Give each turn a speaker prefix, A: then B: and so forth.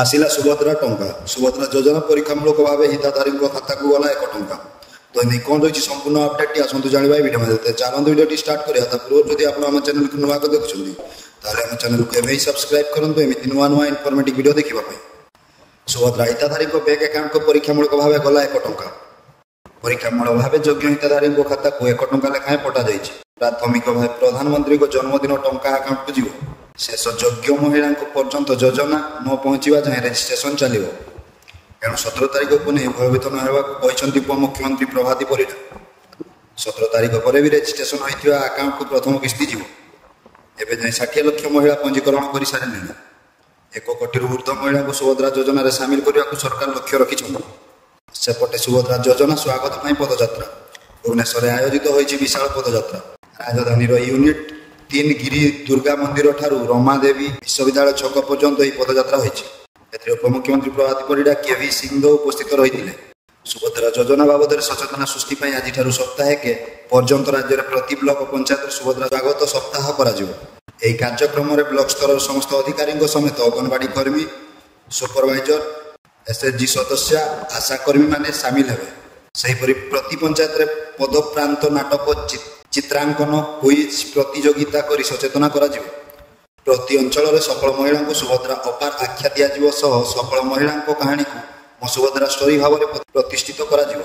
A: ଆସିଲା ସୁଭଦ୍ରା ଟଙ୍କା। ସୁଭଦ୍ରା ଯୋଜନା ପରୀକ୍ଷାମୂଳକ ଭାବେ ହିତାଧିକାରୀଙ୍କ ଖାତାକୁ ଗଲା 1 ଟଙ୍କା। ତ ଏନେଇ କ'ଣ ରହିଛି ସମ୍ପୂର୍ଣ୍ଣ ଅପଡେଟଟି, ଆସନ୍ତୁ ଜାଣିବା ଏହି ଭିଡ଼ିଓ ମଧ୍ୟରେ। ଚାଲନ୍ତୁ, ଭିଡ଼ିଓଟି ଷ୍ଟାର୍ଟ କରିବା। ତା ପୂର୍ବରୁ ଯଦି ଆପଣ ଆମ ଚ୍ୟାନେଲକୁ ନୂଆ କରି ଦେଖୁଛନ୍ତି, ତାହେଲେ ଆମ ଚ୍ୟାନେଲକୁ ଏବେ ହିଁ ସବସ୍କ୍ରାଇବ୍ କରନ୍ତୁ ଏମିତି ନୂଆ ନୂଆ ଇନଫର୍ମେଟିଭ୍ ଭିଡ଼ିଓ ଦେଖିବା ପାଇଁ। ସୁଭଦ୍ରା ହିତାଧିକାରୀଙ୍କ ବ୍ୟାଙ୍କ ଆକାଉଣ୍ଟକୁ ପରୀକ୍ଷାମୂଳକ ଭାବେ ଗଲା 1 ଟଙ୍କା। ପରୀକ୍ଷାମୂଳକ ଭାବେ ଯୋଗ୍ୟ ହିତାଧିକାରୀଙ୍କ ଖାତାକୁ 1 ଟଙ୍କା ଲେଖାଏଁ ପଠାଯାଇଛି। ପ୍ରାଥମିକ ଭାବେ ପ୍ରଧାନମନ୍ତ୍ରୀଙ୍କ ଜନ୍ମଦିନ ଟଙ୍କା ଆକାଉଣ୍ଟକୁ ଯିବ। ଶେଷ ଯୋଗ୍ୟ ମହିଳାଙ୍କ ପର୍ଯ୍ୟନ୍ତ ଯୋଜନା ନ ପହଞ୍ଚିବା ଯାଏଁ ରେଜିଷ୍ଟ୍ରେସନ ଚାଲିବ। ଏଣୁ 17 ତାରିଖକୁ ନେଇ ଭୟଭୀତ ନ ହେବାକୁ କହିଛନ୍ତି ଉପମୁଖ୍ୟମନ୍ତ୍ରୀ ପ୍ରଭାତୀ ପରିଡ଼ା। 17 ତାରିଖ ପରେ ବି ରେଜିଷ୍ଟ୍ରେସନ ହୋଇଥିବା ଆକାଉଣ୍ଟକୁ ପ୍ରଥମ କିସ୍ତି ଯିବ। ଏବେ ଯାଏଁ 60 ଲକ୍ଷ ମହିଳା ପଞ୍ଜୀକରଣ କରିସାରିଲେଣି। 1 କୋଟିରୁ ଉର୍ଦ୍ଧ୍ୱ ମହିଳାଙ୍କୁ ସୁଭଦ୍ରା ଯୋଜନାରେ ସାମିଲ କରିବାକୁ ସରକାର ଲକ୍ଷ୍ୟ ରଖିଛନ୍ତି। ସେପଟେ ସୁଭଦ୍ରା ଯୋଜନା ସ୍ୱାଗତ ପାଇଁ ପଦଯାତ୍ରା। ଭୁବନେଶ୍ୱରରେ ଆୟୋଜିତ ହୋଇଛି ବିଶାଳ ପଦଯାତ୍ରା। ରାଜଧାନୀର ୟୁନିଟ୍ 3 ଗିରି ଦୁର୍ଗା ମନ୍ଦିର ଠାରୁ ରମାଦେବୀ ବିଶ୍ୱବିଦ୍ୟାଳୟ ଛକ ପର୍ଯ୍ୟନ୍ତ ଏହି ପଦଯାତ୍ରା ହୋଇଛି। ଏଥିରେ ଉପମୁଖ୍ୟମନ୍ତ୍ରୀ ପ୍ରଭାତୀ ପରିଡ଼ା, କେଭି ସିଂଦେଓ ଉପସ୍ଥିତ ରହିଥିଲେ। ସୁଭଦ୍ରା ଯୋଜନା ବାବଦରେ ସଚେତନା ସୃଷ୍ଟି ପାଇଁ ଆଜିଠାରୁ ସପ୍ତାହେକେ ପର୍ଯ୍ୟନ୍ତ ରାଜ୍ୟରେ ପ୍ରତି ବ୍ଲକ ପଞ୍ଚାୟତରେ ସୁଭଦ୍ରା ସ୍ୱାଗତ ସପ୍ତାହ କରାଯିବ। ଏହି କାର୍ଯ୍ୟକ୍ରମରେ ବ୍ଲକ ସ୍ତରର ସମସ୍ତ ଅଧିକାରୀଙ୍କ ସମେତ ଅଙ୍ଗନବାଡି କର୍ମୀ, ସୁପରଭାଇଜର, ଏସ୍ଏଚଜି ସଦସ୍ୟ, ଆଶାକର୍ମୀମାନେ ସାମିଲ ହେବେ। ସେହିପରି ପ୍ରତି ପଞ୍ଚାୟତରେ ପଦପ୍ରାନ୍ତ ନାଟକ, ଚିତ୍ରାଙ୍କନ, କୁଇଜ୍ ପ୍ରତିଯୋଗିତା କରି ସଚେତନ କରାଯିବ। ପ୍ରତି ଅଞ୍ଚଳରେ ସଫଳ ମହିଳାଙ୍କୁ ସୁଭଦ୍ରା ଅପାର ଆଖ୍ୟା ଦିଆଯିବ ସହ ସଫଳ ମହିଳାଙ୍କ କାହାଣୀକୁ ମୋ ସୁଭଦ୍ରା ଷ୍ଟୋରି ଭାବରେ ପ୍ରତିଷ୍ଠିତ କରାଯିବ।